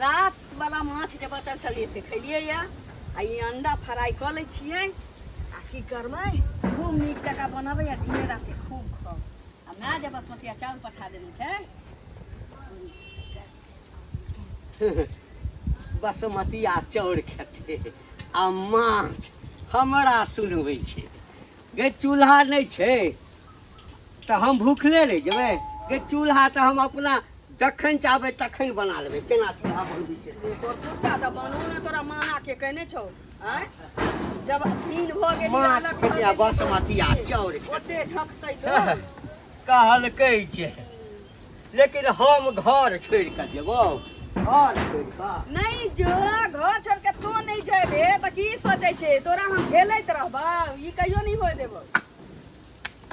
रात वाला माछ जे बचल छलियै से खेलियै यऽ आ ई अंडा फ्राई कऽ लै छियै आ की करबै खूब नीक जकाँ बनबै आ दिने राति खूब खाउ आ माय जे बसमतिया चाउर पठा देने छै से गैस तेज कऽ दियौ। बसमतिया चाउर खेतै आ माछ हमरा सुनबै छै गे चूल्हा नहि छै तऽ हम भूखले रहि जेबै गे चूल्हा तऽ हम अपना जखन चाहबै तखन बना लेबै केना चूल्हा बनबै छै से तोर कुत्ता तऽ बनू ने तोरा माना के कहने छौ आँय जब दिन भऽ गेली माछ अलग भऽ खेतिया गेली, बसमतिया चाउर ओते झकतै लोक कहलकै जे लेकिन हम घर छोड़ि कऽ जेबौ घर छोड़ि कऽ नहीं जो घर छोड़ के तू नहीं जेबे तऽ की सोचै छै तोरा हम झेलैत रहबौ ई कहियो नहीं होय देबौ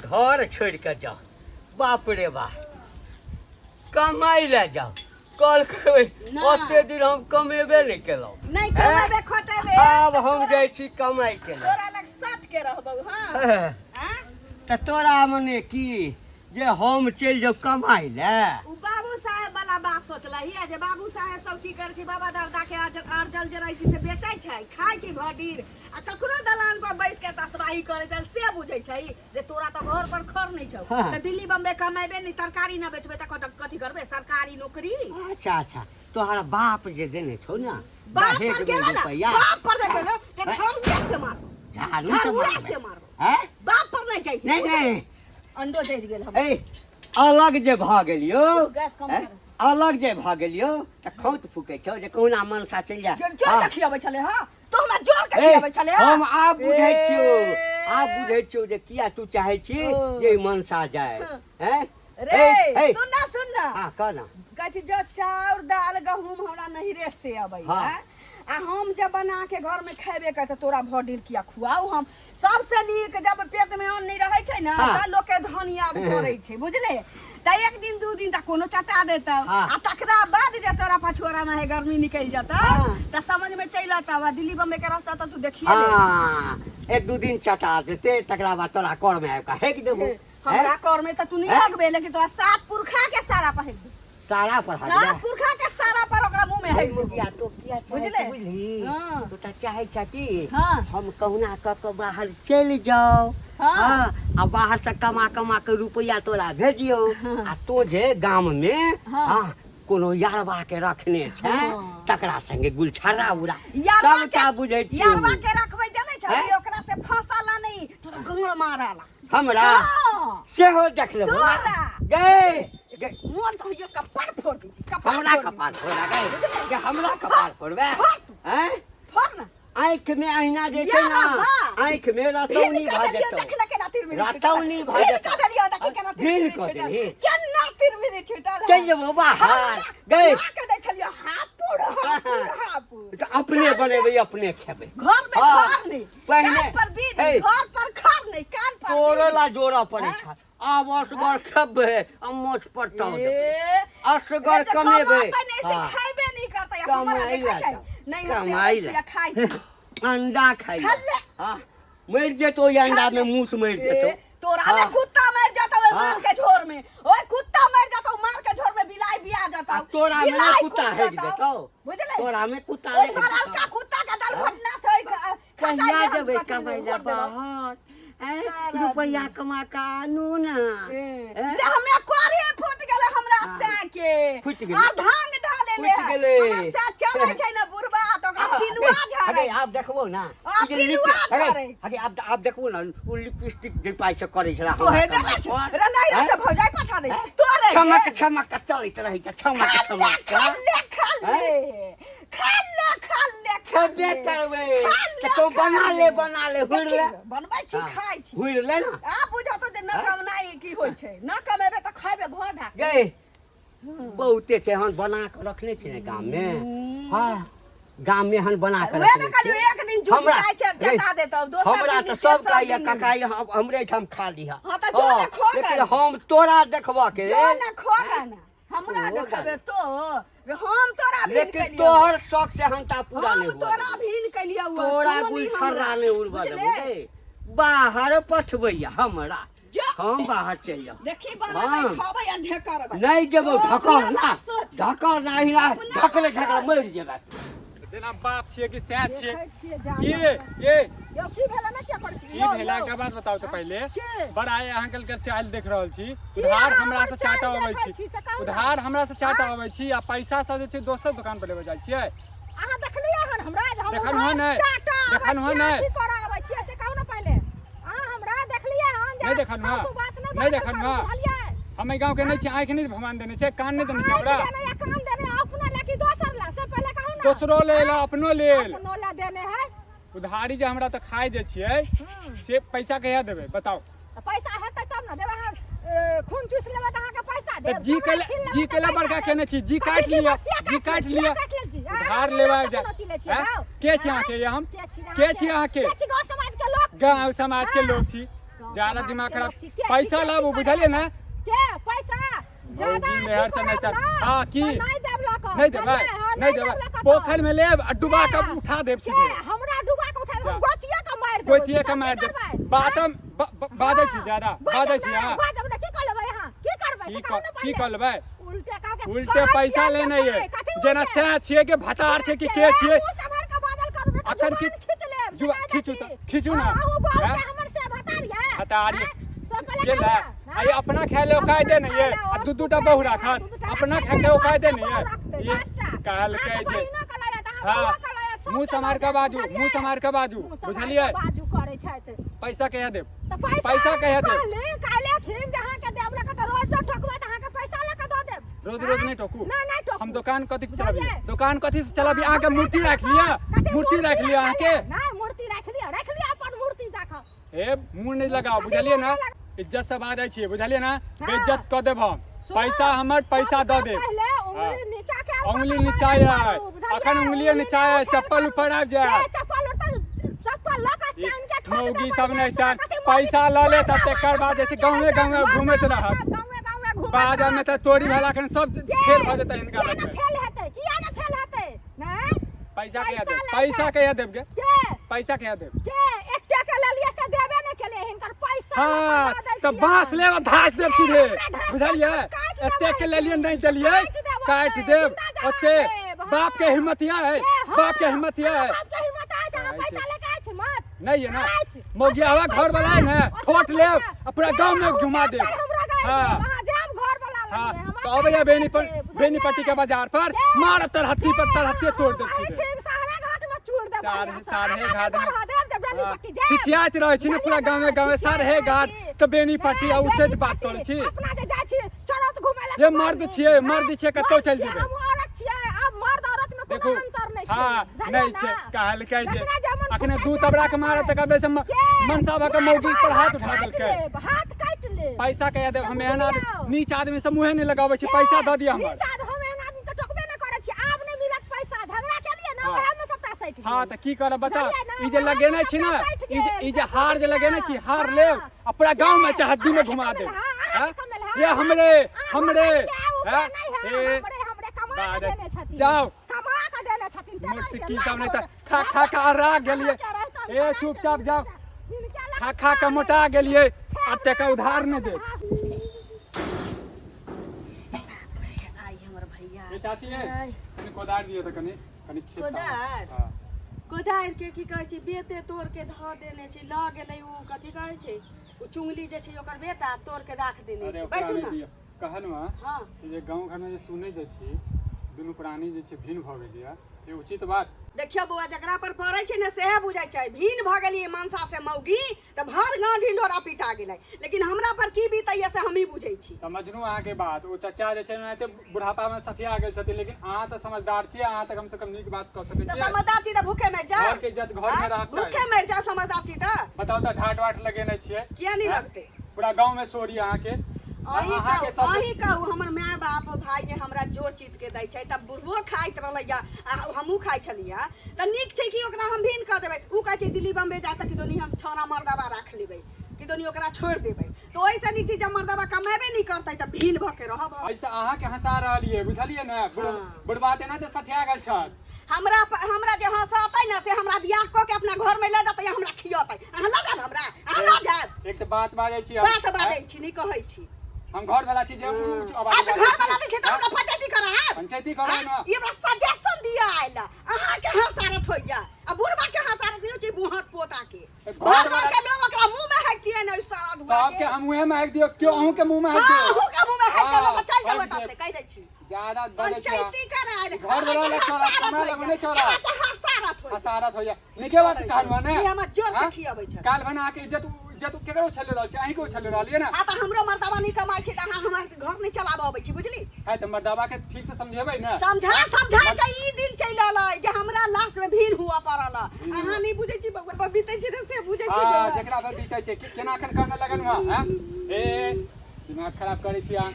घर छोड़ि कऽ जाउ बाप रे बाप कमाइ लए जाउ कहलकै ना। ओते दिन हम कमेबे नहि केलहुँ नहीं कमेबे खटेबे आब हम जाइ छी कमाइ के लेल तोरा लग सट के रहबौ हाँ आँ? तऽ तोरा मने की जे हम चलि जाउ कमाइ लए उ बाबू साहेब वाला बात सोचलही आ जे बाबू साहेब सब की करै छै बाबा दादा के अर्जल जे रहै छै से बेचै छै खाइ छै भडीर आ ककरो दलान पर बैस के तसबाही करै छै से बुझै छै जे तोरा तऽ घर पर खर नहि छौ हाँ। तऽ दिल्ली बम्बे कमेबे नहि तरकारी ना बेचबे तऽ कथी करबे सरकारी नौकरी अच्छा अच्छा तोहर बाप जे देने छौ ना बाप दहेज पर में गेला ना रुपैआ बाप पर जे गेलो ते झाड़ुआ से मार झाड़ू से झाड़ुआ मारबै। से मारबो हैं? बाप पर नहीं जाइ नहीं नहीं अंडो जरि गेल हम ए अलग जे भऽ गेलियौ गैस कम हैं? कर। अलग जे भऽ गेलियौ तऽ खौत फूकै छौ जे कहुना मनसा चलि जा जोर हाँ। के खियाबै छलै हँ तो हमरा जोर के ए, खियाबै छलै हँ हम आब बुझै छियौ ए। आब बुझै छियौ जे किया तू चाहै छी ओ। जे ई मनसा जाय हँ। हैं रे ए, ए, सुन ना सुन ना हाँ कह ना कहै छी जो चाउर दाल गहूम हमरा नहिरे से अबै हाँ। है आ हम जब बना के घर में खेबे करते तोरा भर किया खुआऊ हम सबसे नीक जब पेट में अन्न नहीं रहै छै ने हाँ। तऽ लोक के धन याद पड़ै छै बुझले तऽ एक दिन दू दिन तऽ कोनो चटा देतौ हाँ। आ तकरा बाद जे तोरा पछुआरा में है गर्मी निकलि जेतौ हाँ। तऽ समझ में चलि अतौ आ दिल्ली बम्बे के रास्ता तऽ तू देखिए ले हाँ एक दू दिन चटा देते तकरा बाद तोरा कर में आबि कऽ हेक देबो हमरा कर में तऽ तू नहीं हैं? हगबे लेकिन तोरा सात पुरखा के सारा पर हेक देबो सारा पर हक सात पुरखा के सारा पर ओकरा मुंह में हेक देबो मुखिया तो किया चाहै बुझले? छी बुझली हाँ। तो तऽ चाहै छ कि हाँ। हम कहुना कऽ कऽ बाहर चलि जाउ हाँ। हाँ, आ बाहर से कमा कमा के रुपैआ तोरा भेजियौ आ तो जे गाम में हाँ। हाँ, कोनो यारबा के रखने छै हाँ। तकरा संगे गुलछर्रा उड़ा यारवा सबटा के बुझै छियौ यारवा के रखबै जानै छै हैं? ओकरा से फंसाला नहीं तोरा गंगड़ माराला हमरा हाँ। सेहो देख लेबो तोरा। गै गै मोन तो होइयो कपार फोड़ दी कपार हमरा फोड़ दी। कपार फोड़ा गै गै हमरा कपार फोड़बे फोड़ तू। हैं फोड़ ना आँखि में अहिना जे छै या ना बाबा। आँखि में रतौनी भिन भऽ कऽ देलियौ जेतौ देख ना केना तिरमिरी रतौनी छूटल। भऽ भिन जेतौ कऽ देलियौ देखी केना भिन तिरमिरी कऽ छूटल। देलही। केना तिरमिरी छूटल चलि जेबौ बाहर गै बना कऽ दै छलियौ हापुड़ हापुड़ हापुड़ तऽ अपने बनेबै अपने खेबै घर में हाँ। घर नहीं पहिने- कान पर बीड़ी ए। घर पर खर नहीं कान पर तोरो बीड़ी। ला जोड़ऽ पड़ै हाँ? छै आब असगर खेबै आ मोछ पर टाँग देबै ए, असगर रे जे कमेबै कमातै नहीं से हाँ। खाइबे नहीं करतै आ हमरा कमाइ देखै ला छै तऽ, नहीं हम से कमाइ अबै छी ला। आ खाइ छी अंडा खाइ ला। खा ले। हाँ मरि जेतौ ओहि अंडा में मूस मरि जेतौ ए, तोरा में हाँ। कुत्ता मर जाता ओए हाँ। मार के झोर में ओए कुत्ता मर जाता मार के झोर में बिलाई बिया जाता आ तोरा में बिलाई कुत्ता कूद हेक जेतौ। देतौ बुझले तोरा में कुत्ता ओए हेक सरल देतौ। का कुत्ता के दल घटना से ओइ खटाई कहिया में हम जेबै कथी कमाइ ला घोर देबौ। बाहर ऐं, सारा रुपैआ दिन। कमा कऽ आनू ने ए, ऐं? देह में कोढ़ी फूट गेलै हमरा सै के फूटि गेलै। आ धांग ढाले ले फूटि गेलै। हमर सै चलै छै ने बुढ़बा तऽ ओकरा पिलुआ अरे झड़ै आब देखबो ना आ, ई जे पिलुआ अरे, झड़ै छै। अरे आब आब देखबो ना ओ लिपस्टिक जे पाइ से करै छला तो हे देने छै रे नहीं रे से भौजाई पठा दे तोरे छमक छमक के चलैत रहै छै छमक छमक के। खा ले खा ले खा ले खा ले खा खेबे ले करबै खा ले, तऽ तू खा बना ले। ले बना ले हुर ले देखी, बनबै छी हाँ, खाइ छी हुर ले ना आ बुझतो जे न कमनाइ की होइ छै न कमेबै तऽ खैबै भर ढाक गै बहुते छै हन बना कऽ रखने छै ने गाम मे हँ गाम मे हन बना कऽ उएह ने रखने कहलियौ छियै। एक दिन झूठ हमरा- जाइ छै रे, चटा देतौ दोसर हमरा दिन तऽ सब तेसर कहैया दिन काका ई हमरे ठाम खा लिह हाँ, तऽ जो ने खो लेकिन गन। हम तोरा देखबऽ के जो न खोगा ना हमरा खोगा देखबे तो रे हम तोरा भीन लेकिन केलियौ तोहर शौक से हंता पूरा हम नहीं हुआ तोरा भीन केलियौ तोरा तू नहीं गुलछर्रा हमरा। नहीं उड़बा बुझले? देबो गे। बाहर पठबैया हमरा जो हम बाहर चलि जाउ। देखी बनेबै, हाँ। खबै आ ढेकरबै। नहि जेबौ। ओ, ढकल अपना ना ला सोच। ढकल ना हिला। अपना ढकले ला ढकले सोच। मरि जेबै। जेना बाप छियै कि सएह छियै। देखै छियै जा की कऽ। ये यौ, की भेलै ने? किया करै छी? की यौ, भेला यौ। के बात बताउ तऽ पहिले। के? बड़ा आइ अहाँ के चालि देख रहल छी। की उधार अहाँ हमरा हमर से चाटा चालि अबै देखै छी। छी से कहू ने। उधार हमरा से चाटा आँय? अबै छी आ पैसा से जे छै दोसर दुकान पर लेबे जाइ छियै। अहाँ देखलियै हन हमरा जे हम देखल उधार हँ नहि। चाटा आबै देखल हँ छियै, नहि। अथी करऽ आबै छियै से कहू ने पहिले। अहाँ हमरा देखलियै हन जे नहि देखल हँ। फालतू बात नहि नहि बाजल देखल करू, हँ। बुझलियै? हम एहि गाँव के नहि छी? आँखि नहि भगवान देने छै? कान नहि देने छै आँखि हमरा? देने या कान देने अपने ला कि दोसर ला, से पहिले कहू ने। दोसरो लेल, अपनो लेल। अपनो ला देने है। उधारी जे हमरा तऽ खाइ जे छियै से पैसा कहिया देबै, बताउ? तऽ पैसा हेतै तब ने देबै। अहाँ खून चूस लेबै तऽ अहाँके पैसा तऽ देब? जी चमड़ा के छीन लेबै जी तऽ के ला पैसा बड़का देब? केने छी? जी कथी काटि की लिअ। बात? किया जी काटि काटि लेब? लिअ। किया काटि लेब जी? अहाँ उधार हमरा लेबै लोकसँ जा कोनो चिन्है छियै हैं? गाँव? के छी आँय? अहाँके? हम के छी के अहाँके? छी अहाँके? के छी? गाँव समाज के लोक छी। गाँव समाज के हाँ। लोक छी। गाँव ज्यादा समाज दिमाग के खराब लोक छी। के छी? पैसा के छी लाबू, करै बुझलियै ने? के पैसा ज्यादा मौगी अथी मेहर से करब नहि तऽ ना, हाँ, की? तऽ नहि देब लऽ कऽ, नहि देबै? बुझलियै? हाँ, नहि देबै? देब लऽ कऽ। पोखरि में लेब आ डुबा के के? उठा देब के? सीधे। हमरा डुबा के उठा देब? जा। हम गोतिये के मारि देबै। गोतिये के तब मारि की देब। करबै? बातम बाजै छी हाँ, ज्यादा बाजै बाजब छी नहि, अहाँ। बाजब नहि, की कऽ लेबै अहाँ? की करबै की से कहू ने की पहिले। कऽ लेबै? उल्टे कह के उल्टे कहै पैसा छियै लेने जे ये पाइ, कथी जेना उल्टे? सएह छियै कि भतार छै कि के छियै? मुँह सम्हार के बाजल करू, नहि तऽ अखन जुबान खींच लेब, जुबान से खींचू कहि तऽ दै छी। खींचू ने। हाँ, अहूँ गाँव हैं? के हमर से भतार ये। भतार ये। हैं? सब पहिले गेल कहू है ने, आ ये अपना खाय ले औकाते नहीं है आ दू दूटा बहू राखत, अपना खाय के औकाते नहीं है। ये कहलकै जे हाँ, मुँह सम्हार के बाजू, मुँह सम्हार के बाजू, बुझलियै? बाजू करै छथि। पैसा कहिया देब? तऽ पैसा पैसा कहिया देब? कहली काल्हि एखिन जे अहाँके देब लऽ कऽ, तऽ रोज जो ठोकबै तऽ अहाँके पैसा लऽ कऽ दऽ देब। रोज रोज नहि टोकू। नहि, नहि टोकू। हम दुकान कथी से चलाबी? बुझलियै? दुकान कथी से चलाबी? अहाँके मूर्ति राखि लिअ? कथी मूर्ति राखि लिअ अहाँके? नहि, मूर्ति राखि लिअ, राखि लिअ अपन मूर्ति जाकऽ। ए, मुँह नहि लगाओ, बुझलियै ने? इज्जत से बाजै छियै, बुझलियै ने? बेइज्जत कऽ देब हम। सुनू, पैसा हमर पैसा दऽ सबसँ देब। पहिले हाँ। उंगली नीचा कयल उंगली तकर नीचा बाद आय। करू, बुझलियै? अखन उंगलिये नीचा आय, उठेल चप्पल करू। ऊपर आबि जायत। के चप्पल उठतै? चप्पल लऽ कऽ चानि के ठोक मौगी देबै, सब नहि से तऽ कथी मौगी? पैसा लऽ लेत आ मर्दा तकर बाद जे छै सब गाँवे गाँवे मर्दा घूमैत सब रहत। गाँवे गाँवे घूमैत बाजार में रहत। तऽ तोरी भेला अखन सब के? फेल भऽ जेतै हिनका किया ने लगमे। फेल हेतै? किया ने फेल हेतै? नहि पैसा कहिया देब? लै पैसा छै। कहिया देब गे? के? पैसा कहिया देब? के एते के लेलियै से देबे नहि केलियै, हिनकर पैसा हाँ लऽ कऽ दऽ दै तऽ छियै। बाँस लेब आ धास देब सीधे, हमरा धास बुझलियै? देब, काटि देबै। एते के लेलियै, नहि देलियै, काटि देब काटि ओते, देब जिंदा जरा ओते। देब, हाँ। बाप के हिम्मत ये ए, हाँ, बाप के हिम्मत ये हाँ, बाप के हिम्मत अछि, अहाँ अछि। पैसा लेके अछि मत नहीं है ना? अछि। मौगी असली आवा घर वाला है पैसा, ने, असली ठोट लेब पैसा। आ पूरा गांव में अहूँ घुमा जायब देब। तऽ हमरा गाड़ि हाँ। देब, अहाँ जायब घर वाला हाँ, लगमे, हम तऽ अबैया अपने बेनीपर देब, बेनीपट्टी के बुझलियै? बाजार पर के? मारब तरहत्ती पर, के? तरहत्ती तोड़ देब अही सीधे। ठीक सहारा घाट में चूर देब साढ़े बढ़िआँ सँ। साढ़े आगाँ घाट में बढ़ा देब तऽ बेनीपट्टी जायब। छिछियाइत रहै छी ने पूरा बुझलियै गाँवे गाँवे, छिछियाइत साढ़े रहै घाट छी। तऽ बेनीपट्टी आ नहि, उच्चैठ बात बेनीपट्टी। करै छी। अपना जे जाइ छी चलत घुमै लए जे से मर्द मर्द छियै, हैं? मर्द छियै, कतौ मर्द चलि छियै, जेबै। हमहूँ औरत छियै, आब मर्द औरत में देखू कोनो अंतर नहि छै, हाँ बुझलियै नहि ने? छै। कहलकै जे जकरा जे मन अखने फुटतै दू से तबरा के करतै। मारत तकर बेस के? मनसा भऽ के मार मौगी मार, पर हाथ हाथ उठा काटि देलकै। लेब, हाथ काटि लेब। पैसा कहिया देब? से हम एहन आदमी बुझलियौ? नीच आदमी से मुँहे नहि लगाबै छी। पैसा दऽ दिअ हमर। नीच आदमी, हम एहन आदमी के टोकबे नहि करै छी। आब नहि मिलत पैसा, झगड़ा केलियै ने हाँ। वएह में सबटा सटि हाँ गेल। तऽ की करब बताउ? बुझलियै ने? ई जे वएह में लगेने छी ने सबटा सटि ई जे गेल, ई जे से हार जे बुझलियै? लगेने छी, हार हाँ। लेब आ पूरा गाँव में के? चहद्दी में अहाँके घुमा कमेल देब। है, अहाँके हाँ? कमेल है, ये हमरे अहाँ हमरे के ऊपर हाँ? नहि है, ए हमरे हमरे कमा के बाजत। देने छथिन। जाउ। कमा के देने छथिन तेना मूर्ति के की लाज सब नहि तऽ होइत। खा खा के अर्रा गेलियै। के रहितन ए तऽ चुपचाप जाउ। हिनका लग खा खा के मोटा गेलियै आ तकर उधार नहि देब। आई हमर भैया। ये चाची ये आइ। कनि कोदारि दिअ तऽ कनि कनि खेत कोदारि? हाँ। कोदारि के की कहै छै, बेते तोड़ के धऽ देने छै, लऽ गेलै ओ कथी कहै छै ओ चुंगली जे छै ओकर बेटा तोड़ के राख देने अरे छै। ओकरा बैसू नहि ने। दिअ। कहलहुँ हँ हाँ कि जे गाँव घरमे जे सुनै जे छी दुनू प्राणी जे छै भिन्न भऽ गेल यऽ, ई उचित बात? देखियौ बौआ, जकरा पर पड़ै छै ने सएह बुझै छै। भिन्न भऽ गेलियै मनसा से मौगी तऽ भर गाँव ढिंढोरा पिटा गेलै, लेकिन हमरा पर की बीतैया से हमही बुझै छी। समझलहुँ अहाँके बात। ओ चचा जे छै ओनाहिते बुढ़ापामे सठिया गेल छथिन, लेकिन अहाँ तऽ समझदार छियै, अहाँ तऽ कमसँ कम नीक बात कऽ सकै तऽ छियै। समझदार छी तऽ भूखे मरि जाउ? घरके इज्जत घरमे आँय? रहक चाही। भूखे मरि जाउ समझदार छी तऽ? बताउ तऽ, ढाट वाट लगेने छियै। किया नहि आँय? लगतै? पूरा गाँवमे सोरी अहाँके। अहीं अहाँके कहू, सब अहीं कहू, हमर माय बाप भाय जे हमरा जोर चीत के दै छै तब बुढ़बो खाइत रहलैया आ हमहूँ खाइ छलियै, तऽ नीक छै कि ओकरा हम भिन्न कऽ देबै? ओ कहै छै दिल्ली बम्बे जा तऽ किदोनी हम छौड़ा मर्दबा राख लेबै, किदोनी ओकरा छोड़ि देबै, तऽ ओहिसँ नीक छै जब मर्दबा कमेबे नहि करतै तऽ भिन्न भऽ के रहब हम। ऐसे अहाँके हंसा रहलियै, बुझलियै ने? हाँ। बुढ़बा तेना तऽ सठिया गेल छल। हमरा हमरा जे हंसतै ने से हमरा बियाह कऽ के अपना घर में ले जेतै, हमरा खियतै। अहाँ लऽ जायब हमरा? अहाँ लऽ जायब? एक तऽ बात बाजै छी हम। बात बाजै छी नहि कहै छी। हम घर वाला छी जे ऊँच आवाज आ तऽ घर वाला नहि छै तऽ हमरा पंचायती करऽ आयब? पंचायती करऽ ने। ई हमरा सजेशन दिअ आयल। अहाँके हंसारत होइया आ बुढ़बा के हंसारत नहि होइ छै, बुढ़क पोता के। तऽ घर घर वाला के लोग ओकरा मुंह में हेकतियै ने सारा धुआ। सबके हम मुँहे में हाकि दियौ, केओ अहूँ के मुँह में हाकि हाँ, दियौ। अहूँ के मुंह में हेक देबै हाँ, तऽ चलि जेबै। हाकि तऽ देब। से कहि दै छी। ज्यादा बजै छी अहाँ। पंचायती करायल। घर वाला लग चलत, हमरा लग नहि चलत। अहाँके हसारत होइया। हसारत होइया, नीके बात कहलहुँ ने। ई हमर जोर के हाँ? खियबै छथि। काल्हि भने अहाँके इज्जत इज्जत केकरो छले रहल छै, अहीं के उछलि रहल ये ने। हाँ तऽ हमरो मर्दाबा नहि कमाइ छै तऽ अहाँ हमर घर नहि चलाबऽ अबै छी, बुझली? है तऽ मर्दाबा के ठीक से समझेबै ने। समझा समझा के ई दिन चलि एलै जे हमरा लास्ट में भीड़ हुआ पड़ल। अहाँ नहि बुझै छी बौआ, बीतै छै ने से बुझै छी। हाँ, बौआ। जेकरा पर बीतै छै केना एखन करने लगन हुआ हैं? ए दिमाग खराब करै छी अहाँ।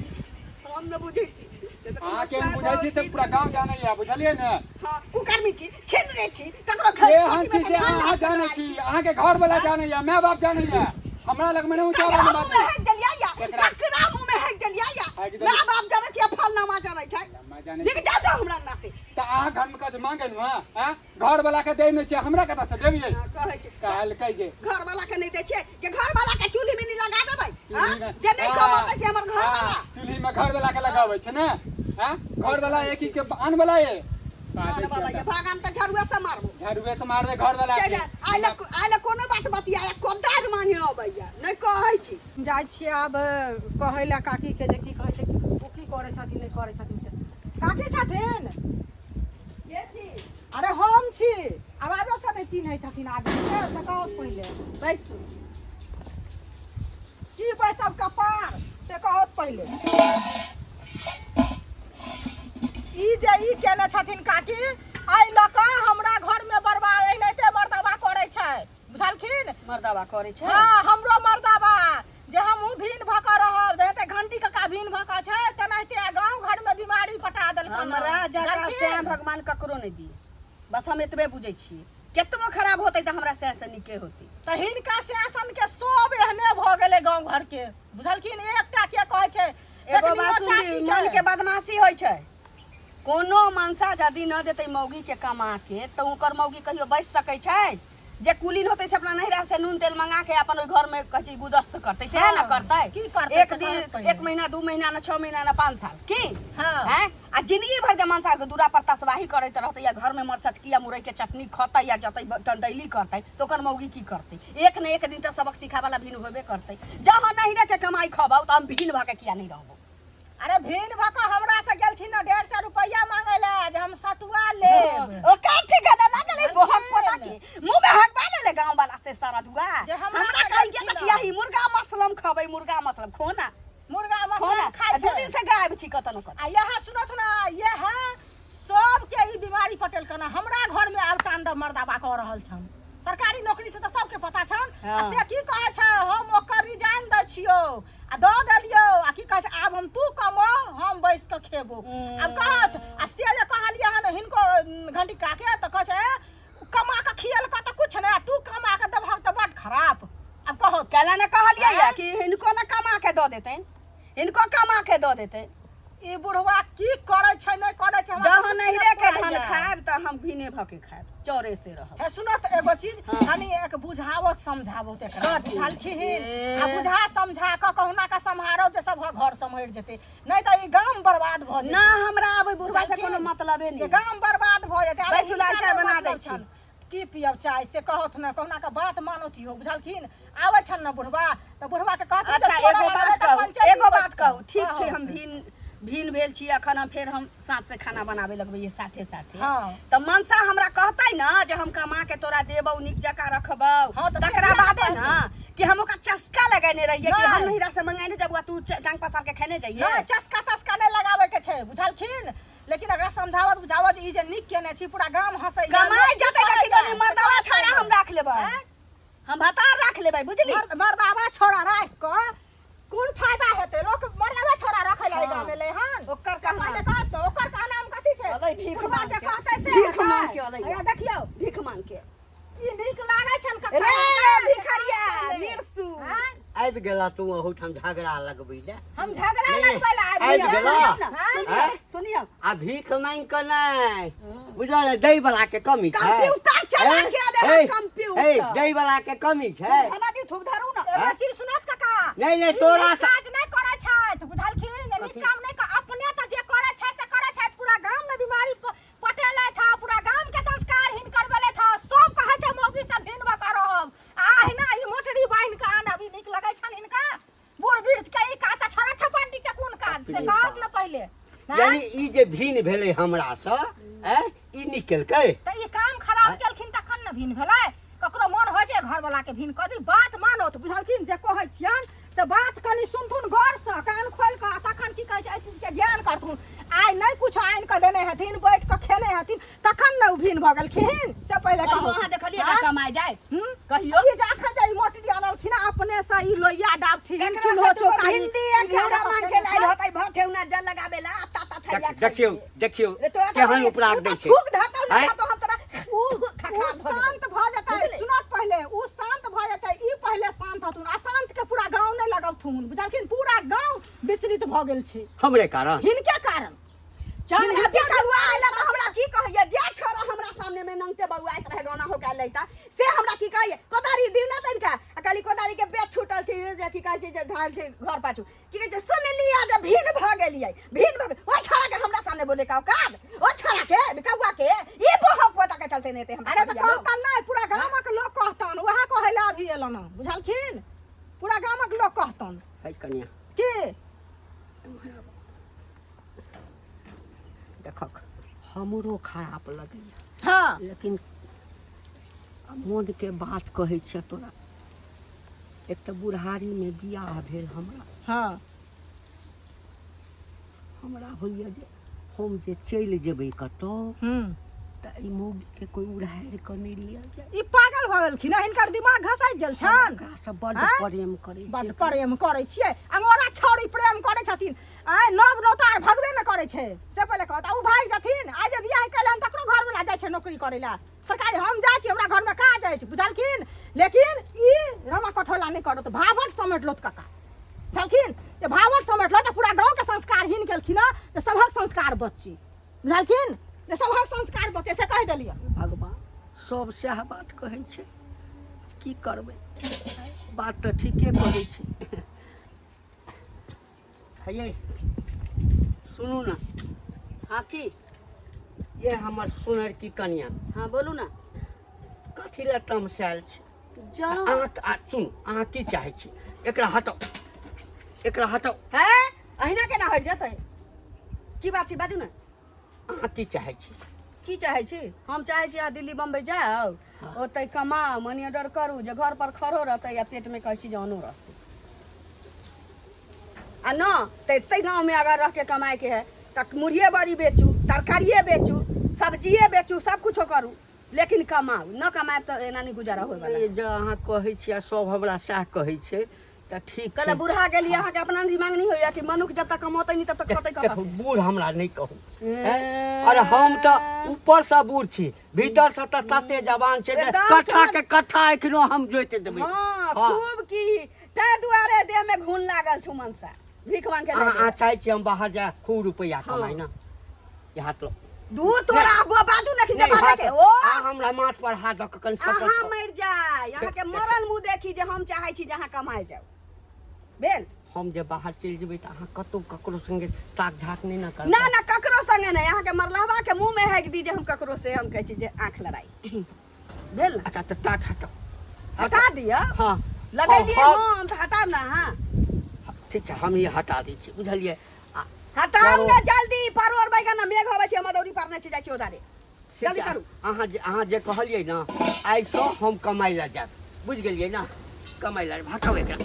हम नहि बुझै छी। से तऽ अहाँ के समस्या बुझै छी तऽ पूरा गाँव जानैया, बुझलियै ने? हाँ, कुकर्मी छी, छिनरे छी, ककरो घर के हम कोठी छी में से धान अहाँ राखि जानै देने छी, अहाँके घर वाला जानैया, माय बाप जानैया। हमरा लग में नहि ऊँचा ककरा आवाज मुँह में बाजू। हेक देलियै या? ककरा? ककरा मुँह में हेक देलियै या? हेक देलियै। माय बाप जानै छै, फलनामा जानै छै। लम्बा जानै निक छै। जाउ जाउ हमरा नाते। तऽ अहाँ घर में कथी मांगे नु हैं? घर वाला के दै नहि छै, हमरा कतऽ से देबियै? हाँ, कहै छै। कहलकै जे घर वाला के नहि दै छियै के घर वाला के चूल्ही में नहीं लगा देबै? हाँ? चूल्ही में- जे नहि हाँ, कमतै से हमर घर हाँ, वाला। चूल्ही में घर वाला के लगाबै छै ने? हैं? घर वाला एक ही के आन वाला ये घर वाला ये भागाम तऽ झाड़ुए से मारबो। झाड़ुए से मारबै घर वाला चलि के। आइल आइल कोनो बात बतिया कोदार मांगे अबैया नहि कहै छी। जाइ छियै आब कहै लए काकीके जे की कहै छै, ओ की करै छथिन नहि करै छथिन से। काकी छथिन? के छी? अरे हम छी। आवाजो से नहि चिन्है छथिन आदमी के, से कहू पहिले। बैसू। की बैसब कपार, से कहू पहिले। ई जे ई केने छथिन काकी, एहि लऽ कऽ हमरा घरमे बर्बाद एनाहिते मर्दाबा करै छै, बुझलखिन? मर्दाबा करै छै? हँ, हमरो मर्दाबा जे हमहूँ भिन्न भऽ कऽ रहब, जेनाहिते घंटी कका भिन्न भऽ कऽ छै तेनाहिते गाँव घरमे बीमारी पटा देलकन। हमरा जकाँ बुझलखिन? श्याम भगवान ककरो नहि दिए, बस हम एतबे बुझै छियै। केतबो खराब होतै तऽ हमरा सएह से नीके होतै। तऽ हिनका शासन के सब एहने भऽ गेलै गाँव घर के, बुझलखिन? एकटा के कहै छै एगो देखनियो बात सुन, चाची के। मन के बदमाशी होइ छै। कोनो मनसा यदि न देतै मौगी के कमा के तऽ ओकर मौगी कहियो बचि सकै छै? जे कुलीन होतै से अपना नैहरा से नून तेल मंगा के अपन ओहि घर में कहै छै गुदस्त करतै, सएह ने हाँ, करतै? की करतै एक से दिन कहत पहिले। एक महीना, 2 महीना, न 6 महीना, न 5 साल की। हाँ। हैं? आ जिंदगी भर जे मनसा के दूरा पर तसबाही करैत रहतै या घर में मरचटकी या मुरई के चटनी खतै या जतै टंडैली करतै तऽ ओकर मौगी की करतै? एक ने एक दिन तऽ सबक सिखावला भिन्न होबे करतै। जहाँ नैहरे के कमाई खबौ तऽ हम भिन्न भऽ के किया नहि रहबौ? अरे भिन्न भऽ कऽ हमरा से गेलखिन ने 150 रुपैआ मांगे लए जे हम सतुआ लेब। ओ काठी गने लागल है बहुत पोता के मुंह में हकबा ले गांव वाला से सारा दुआ। जे हमरा हमरा से कहि के गेलखिन तऽ किया ही मुर्गा मसलम खबै, मुर्गा मसलम खो ना। मुर्गा खो मसलम ना। खाइ आ दू छै। दिन से गायब छी कतऽ न कतऽ। आ यहाँ सुनत ना, यह सबके ई बीमारी पटेलकन। हमरा घर में आब तांडव मर्दाबा कऽ रहल छन। सरकारी नौकरी से तऽ सबके पता छन। आ हाँ। से की कहै छै, हम ओकर रिजाइन दै छियौ आ दऽ देलियौ, आ की कहै छै, आब हम तू कमो हम बैस कऽ खेबो आब कहत। आ से जे कहलियै हन हिनको घंटी काके तऽ कहै छै, ए, कमा कऽ खियलकऽ तऽ कुछ नहि, आ तू कमा कऽ देबहक तऽ बड खराब। आब कहत। कैला ने कहलियै आँय? कि हिनको ने कमा के दऽ देतनि, हिनको कमा के दऽ देतनि। ई बुढ़वा की करै छै नहि करै छै, हमरा जहाँ तऽ कुछ नैहरे नहि के धान फुराइया। खायब तऽ हम भिने भऽ के खायब, चौरे से रहब। हे सुनत एगो चीज, हाँ। कनी एक बुझावत समझावत एकरा, कथी? बुझलखिन? ए। आ बुझा समझा कऽ कहुना कऽ सम्हारो जे सब घर सम्हरि जेतै, नहि तऽ ई गाम बर्बाद भऽ जेतै। ना, हमरा आबै बुढ़वा से बुझलखिन? कोनो मतलबे जे नहि। गाम बर्बाद भऽ जेतै। अरे बैसू, लाल हिनका चाय नहि बना मतलब दै छी। छनि। की पियब चाय से कहत ने, कहुना कऽ बात मानत इहो, बुझलखिन? आबै छनि ने बुढ़वा तऽ बुढ़वा के कहथिन जे अच्छा छोड़ऽ एगो लगलै बात तऽ कहू, पंचायती एगो बात बैसतै। कहू, ठीक छै? कहू। हम भिन भिन भेल छी अखन, हम फेर हम साँझ से खाना बनाबे लगबै साथे साथे। हाँ। तऽ मनसा हमरा कहतै ने जे हम कमा के तोरा देबौ, नीक जकाँ रखबौ। हाँ, तऽ से तकरा किया बादे नहि ने कि हम ओकरा चस्का लगेने रहियै कि हम नहि। नहिरा से मंगाने जब तू टांग पसार के खेने जइयै। नहि, चस्का तस्का नहि लगाबे के छै, बुझलखिन? लेकिन अगर समझावत बुझावत ई जे नीक केने छी, पूरा गाम हंसैया। कमाइ लोक की जेतै तऽ की करैया? करी, मर्दवा से छोड़ा हम राख लेबै। आँय? हम भतार राख लेबै, बुझली? मर्दावा छोड़ा राखि कऽ कोन फायदा हेतै? लोक मर्दावा छोड़ा रखै लए हाँ। गाँव एलै हन। ओकर से कहना। पहिले कहत ने, ओकर कहना हम कथी छै? अलै भीख बुढ़वा मांग जे के। कहतै से भीख हेतै। मांग के अलै। हैया देखियौ। भीख मांग के। ई नीक लागै छन कक्का रे हुनका, से भिखरिया कहतै। निरसू। आँय? आबि गेला तू अहूठाम झगड़ा लगबै लए। हम झगड़ा नहीं, नहीं, लगबै लए आबि आबि गेलहुँ। गेला। हाँ? सुनियौ आँय? सुनियौ। आ भीख मांगि कऽ नहि, बुझल ने, दै वला के कमी छै। कंप्यूटर चला ए, के आले हन, ए, कंप्यूटर। ए, दै वला के कमी छै। धना जी थूक धरू ना। एगो चीज सुनत काका। नहीं, नहीं, ई तोरा नीक काज नहि करै छथि, बुझलखिन? नीक कथी? काम नहि अपने तऽ जे करै छै से करै छथि। पूरा गाम में बीमारी पटेलथि हँ, पूरा गाम के संस्कार हीन करबेलथि हँ। सब कहै छै मौगी सब हीन भऽ कऽ रहब, आ अहिना ई मोटरी बान्हि कऽ आनब, ई नीक लगै छनि हिनका? बूढ़ वृद्ध के ई काज तऽ छोड़ा छपाटी के कोन काज से बाप रे कहत बाप। ने पहिले आँय? यानी ई जे भिन भेलै हमरासँ, ऐं, ई नीक केलकै? तऽ ई काम खराब केलखिन तखन ने भिन भेलै। ककरो मन होइ छै घरवला के भिन कऽ दी? बात मानत, बुझलखिन? जे कहै छियनि से बात कनि सुनथुन गौरसँ, कान खोलि कऽ, आ तखन की कहै छै एहि चीजके ज्ञान करथुन। आइ नहि किछु आनि कऽ देने हेथिन, बैठ कऽ खेने हेथिन, तखन ने ओ भिन भऽ गेलखिन से पहिले कहियो कहू। अहाँ देखलियै आँय? कमाय जाय? हम्म? कहियो? ई जे अखन जे ई मोटरी अनलखिन हँ, अपने से ई लोहिया डाबथिन, केकरा चूल्हो से दूगो चौका ई- भिंडी आ ई घिउरा मांग के लायल होतै, भठेउना जल लगाबे ला आ ता ता थैया देख- देखियौ देखियौ रे तोरा तऽ केहन उपराग उ दै तऽ छै। थूक धरतौ ने आँय? तो हम तोरा उ खखा उ भऽ जेतौ। शांत भऽ जेतै। बुझली? सुनत पहिले, उ शांत भऽ जेतै, ई पहिले शांत हथुन। अशांत के पूरा गांव नहि लगबथुन, बुझलखिन? पूरा गांव विचलित भऽ गेल छै हमरे कारण, हिनके कारण। चल अभी कौआ आइला तऽ हमरा की कहैया? जे छोरा हमरा सामने में नंगटे बौआइत रहे, गाना होका लैता, से हमरा की कहैया? कोदारी दिउ ना तनिका। आ कहली कोदारी के बेच छूटल छै जे की कहै छै जे धार छै घर पाछू। की कहै छै, सुन लिया जे भिन भऽ गेलियै, भिन भऽ गेल। ओ छोरा के हमरा सामने बोले का औकात? ओ छोरा के कौआ के ई बहक पोता के चलते नहि एते हमरा अरे तऽ करिया लोग। कहतन नहि, पूरा गामक लोक कहतन। उएह कहै लए अभी एलन हँ, बुझलखिन? पूरा गामक लोक कहतन। है कनिया। की? देखक, हमरो खराब लगैया। हाँ। लेकिन मोनके बात कहै छियै तोरा, एक तऽ बुढ़ारीमे बियाह भेल हमरा। हाँ। हमरा होइए जे हम जे चलि जेबै कतहु तऽ एहि मौगीके कोइ उड़ारि कऽ नहि लिअ जाय। ई पागल भऽ गेलखिन हँ, हिनकर दिमाग घसकि गेल छनि। ओकरासँ बड्ड आँय? प्रेम करै बड्ड छियै। प्रेम करै छियै। अंगोरा छौड़ी प्रेम करै छथिन? आँय, नव नौतार भगबे ने करै छै से पहिले कहत। आ ओ भागि जथिन। आइ जे बियाह केलनि तकरो घरवला जाइ छै नौकरी करै लए सरकारी। हम जाइ छी, हमरा घरमे काज अछि, बुझलखिन? लेकिन ई रमा कठोला नहि करत, भावट समेट लोत काका, बुझलखिन? जे भावट समेट तऽ पूरा गाँवके संस्कारहीन केलखिन हँ, जे सभक संस्कार बच्ची, बुझलखिन? जे सभक संस्कार बचे से कहि देलियै। भगवान, सब सएह बात कहै छै, की करबै? बात तऽ ठीके कहै छै। हे सुनू ने। हाँ, की? ये हमर सुनर की कनिया। हाँ, बोलू ना। कथी लए तमसायल छै? जाओ। अहाँ सुनू, अहाँ की चाहै छी? एकरा हटाउ, एकरा हटाउ। है, अहिना केना हटि जेतै? की बात छै, बाजू ने। अहाँ की चाहै छी? की चाहै छी? हम चाहै छी अहाँ दिल्ली बम्बई जाउ, ओतै कमाउ, मनी ऑर्डर करू, जे घर पर खरो रहतै या पेटमे कहै छी जे अन्नो रहतै। आ न तऽ एतै गाँवमे अगर रहिके कमाइके है तऽ मुरहिए बड़ी बेचू, तरकारिए बेचू, सब्जिए बेचू, सब कुछो करू, लेकिन कमाउ। न कमायब तऽ एना नहि गुजारा होय वाला। ई जे अहाँ कहै छी आ सब हमरा सएह कहै छै तऽ ठीक कहले छै। बूढ़ा गेलियै, अहाँके अपना दिमाग नहि होइया कि मनुख जब तक कमौतै नहि तब तक खतै कतऽ देखू से? बूढ़ हमरा नहि कहू। हैं? अरे हम तऽ ऊपरसँ बूढ़ छी, भीतरसँ तऽ तते जवान छै जे एकदम कट्ठा के कट्ठा एखनो हम जोति देबै। हाँ, हाँ। खूब की ताहि दुआरे देह में घुन लागल छौ मनसा भीख मांग के अहाँ अहाँ चाहै छी हम बाहर जाय खूब रुपैआ कमाइ ने? ई हाथ लो। दूर तोरा आबो बाजू ने कि नहि, बाजै हाथ के ओ अहाँ हमरा माथ पर हाथ दऽ कऽ कनि शपथ अहाँ करू। मरि जाय, अहाँके मरल मुँह देखी जे हम चाहै छी जे अहाँ कमाइ जाउ। भेल? हम जे बाहर चलि जेबै तऽ अहाँ कतहु ककरो संगे ताक झाक नहि ने करबै? ना ना, ककरो संगे नहि। अहाँके मरलहबा के मुँह में हाकि दी जे हम ककरो से हम कहै छी जे आँख लड़ाई भेल ने। अच्छा तऽ टाट हटाउ। हटा दिअ। हाँ। लगेलियै। हाँ। हम तऽ हटाब ने अहाँ। ठीक छै, हम ही हटा दै छी, बुझलियै? आ हटाउ ने जल्दी, परोर बैगन ने मेघ अबै छै, मदौरी पारने छै, जाइ छी ओदारे। ठीक जल्दी छै, करू। अहाँ जे कहलियै ने, आइसँ हम कमाइ लए जायब, बुझि गेलियै ने? कमाइ लए। हटाउ एकरा।